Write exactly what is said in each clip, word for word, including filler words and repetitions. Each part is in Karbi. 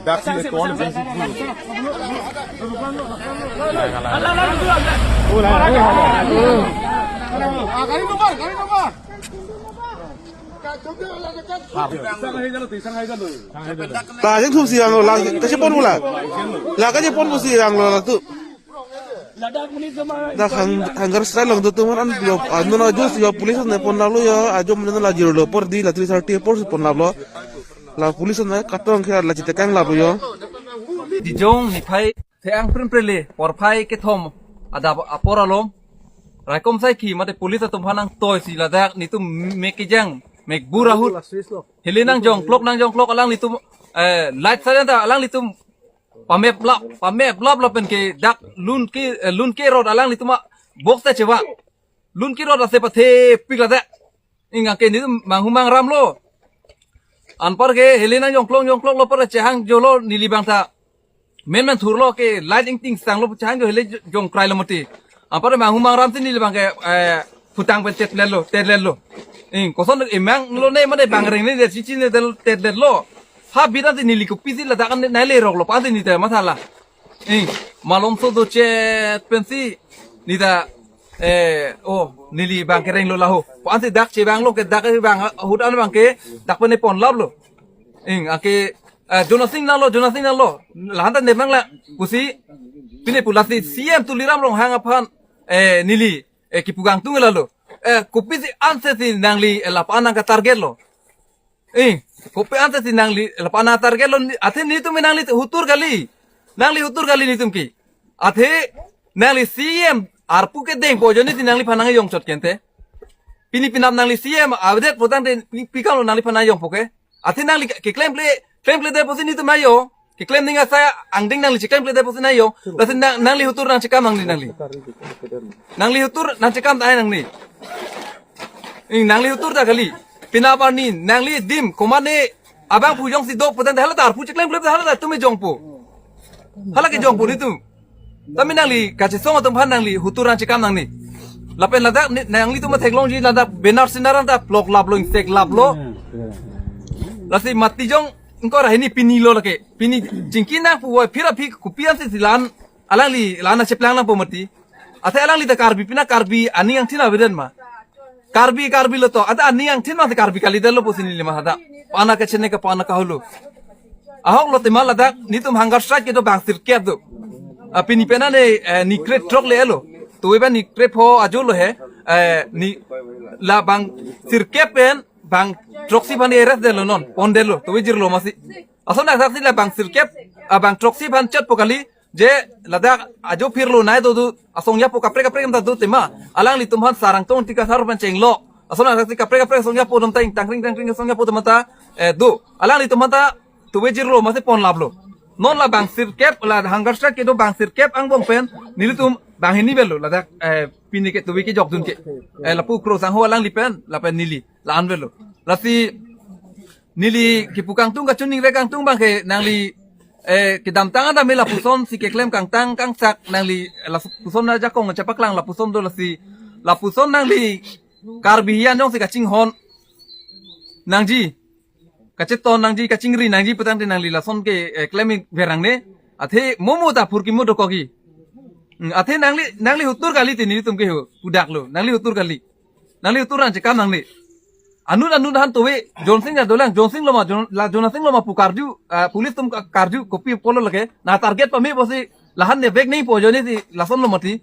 Dak si kon si si. Lajang thum si anglo, la kachepon pu la. La kachepon pu si anglo la tu. Dak hang, hunger strike along do tum an yo, ano na jus yo police ne pon lalo yo, ajo mene la jirlo por di la three thirty por si pon lalo. La police ne katong khe la chitekang lalo yo. Dijong niphai the-ang prim prele porphai kethom adap apor alom. Raikom saikhi mate police atum aphan nangtoi si ladak nitum mek kejang, mek bur ahut. Hili nangjongklok, nangjongklok alanglitum, eh, light siren ta alanglitum pamep lap, pamep lap lapen ke dak lun ke, eh, lun ke rot alanglitum a box ta chewa. Lun ke rot ase pathe pik ladak. Ingke nitum manghu mangram lo. Anpar ke hili nangjongklok, jongklok lo par chehang jolo neli bang ta. Men men thurlo ke light ingting sanglo chehang jo hili jongkrai lo mati. Anpar manghu mangram si neli bang ke, eh, phutang pen tet lelo, tet lelo. Ing koson emang lo ne mane bang reng ne der chichi ne del tet lelo. Ha bida si neli kopi si ladak an nai lerok lo pa si neli te matha la. Ing malom so do chet pensi neli ta, eh, oh, neli bang kereng lo laho. Pa si dak chevang lo ke dak bang ahut an bang ke dak pen ne pon lap lo. Ing ake, eh, Jonasing nalo, Jonasing nalo. Lahan ta nepnang la pusi pine pu lasi C M Tuliram Ronghang aphan, eh, neli, eh, kipu kangtung lalo. Eh, kopi si anse si nangli, eh, lapu-an nangke target lo. Eh, kopi anse si nangli lapu-an nang target lo, athe nitum nangli hutur kali. Nangli hutur kali nitum ke. Athe nangli C M arpu kedeng pu ajoine si nangliphan nangjong chot kente. Pini penap nangli C M avedet pu tangte pi, pi kam lo nangliphan nangjongpo ke. Athe nangli ke, keklem kle, klem kle det pusi nitum nangjo. Keklem ning asai angdeng nangli cheklem kle det pusi nangjo. Lasi nang, nangli hutur nangchekam nangli nangli. Nangli hutur nangchekam ta nangli. Ing nangli hutur ta kali. Penap arni nangli adim komatne abang pu jongsi do pu tangte hala ta arpu cheklem kle hala ta tumi jongpo. Hala ke jongpo nitum. Tame nangli kachesong atum aphan nangli hutur nangchekam nangli. Lapen ladak ni, nanglitum theklongji ladak banner sinar an ta plok lap lo, ingsek lap lo. Lasi mati jong ingkoi ra hini pini lo lake. Pini chingki nangpu voi phira phi kopi ansi si lan alangli lan cheplang nangpo mati. Athe alangli ta Karbi pina Karbi aning angthin avedet ma. Karbi, Karbi lo to, ada aning angthin ma Karbi kali det lo pusi neli ma hada. Pana kachene ke pana kahulu. Ahok lo tema ladak, nitum hunger strike kedo bang sirkep do. Ah, pini pena ne, eh, ni kre throk le lo. Tuwe ba ni kre pho ajo lo he, eh, ni la bang sirkep pen, bang throksi aphan arrest det lo non, pon det lo, tuwe jirlo masi. Ason asaksi la bang sirkep, ah, bang throksi aphan chotpo kali, je ladak ajo phirlo nai do do, asong yapo kaprek kaprek ta do tema. Alanglitum aphan sarang tong tika sar pen chenglo. Ason asaksi kaprek kaprek asong yapo dom ta ingtang ring tang ring asong yapo dom ta, eh, do. Alanglitum aphan ta tuwe jirlo masi pon lap lo. Non la bang sirkep la hunger strike kedo bang sirkep angbong pen nelitum bang hini avelo ladak, eh, pini ke tuwe kejok dun ke. Eh, lapu kro sangho alangli pen lapen neli la-an avelo. Lasi neli kipu kangtung kachoningri kangtung bang ke nangli, eh, kedamtang adam lapuson si keklem kangtang kangsak nangli lapuson ajakong chepaklang lapuson do lasi lapuson nangli Karbi hian jongsi kachinghon nangji, kacheton nangji, kachingri nangji pu tangte nangli lason ke, eh, klem verang ne. Athe momo ta phurkimo dokokji. Hmm, athe nangli, nangli hutur kali te nelitum ke ho, pudak lo, nangli hutur kali. Nangli hutur nangchekam nangli. Anut anut han tuwe, Jonsing ya dolang, Jonsing lo ma, Jon-, la Jonasing lo ma pu karju, ah, police atum ka-, karju, kopi pulo lake, nang target pame pusi, lahan ne vek nangpo ajoine si, lason lo mati.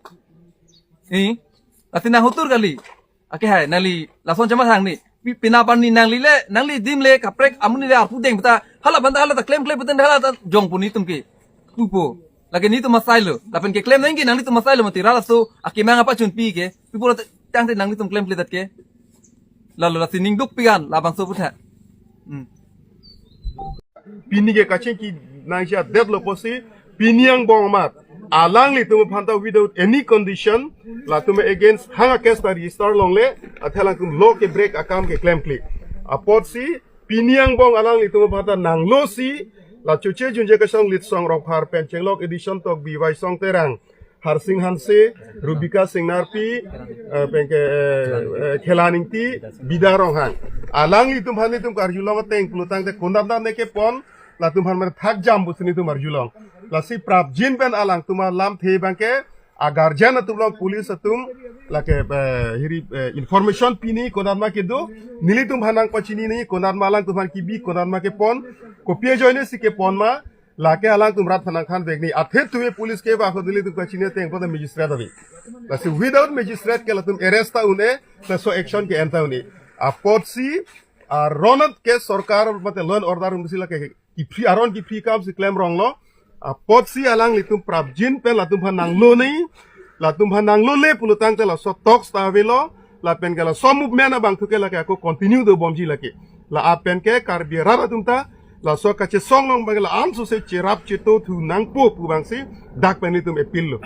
Eh, athe nang hutur kali. Ake hai, nangli lason chama thang ni. Pi-, penap arni nangli le, nangli adim le, kaprek amonit le arpu deng puta. Hala aphan ta hala ta klem klem puta hala ta jongpo nitum ke. Pupo. Lake nitum asai lo. Lapen keklem nangji nanglitum asai lo mati ra laso akemang apachunpi ke. Pupo la tangte nanglitum klem kledet ke. Lalo lasi ning dukpik an labangso aphuthak. Hmm. Pini ke kachingki nangji adet lo pusi, pini angbong amat alanglitum aphan ta without any condition, latum against hang a case ta register longle, athe alangtum law ke break akam keklem klik. Apotsi pini angbong alanglitum aphan ta nanglo si, la Chuche Junje Kachesong Litsong Rongphar pen Chenglok Addition Tokbi, Waisong Terang, Harsing Hanse, Rubika Singnarpi, eh, penke, eh, eh, Khelan Ingti, Bida Ronghang. Alanglitum aphan nelitum karjulong ateng pulo tangte kondam dam ne kepon, latum aphan mane thakjam pusi nelitum arjulong. Lasi prapjin pen alangtum alamthe abangke a guardian atum along police atum lake eh, hiri eh, information pini konat ma kedo, nelitum aphan nangpachinine konat ma alangtum aphan kebi, konat ma kepon, kopi ajoine si kepon ma, lake alangtum rat aphan nangthanvekne. Athe tuve police ke ba ko nelitum pachini ateng pada magistrate avi. Lasi without magistrate ke latum arrest ta un-e, laso action ke en ta un-e. Apotsi aron ke sorkar mate law and order atum si lake kepri, aron kepri akam si klem ronglo. Apotsi alanglitum prapjin pen latum aphan nanglone, latum aphan nanglole pulotangte laso talks ta avelo, lapen ke laso movement abang thu ke lake ako continue dobomji lake. La-an pen ke Karbi arat atum ta laso kachesong along abang la-an sose cherap chetongthu nangpo pu abangsi dak pen nelitum appeal lo.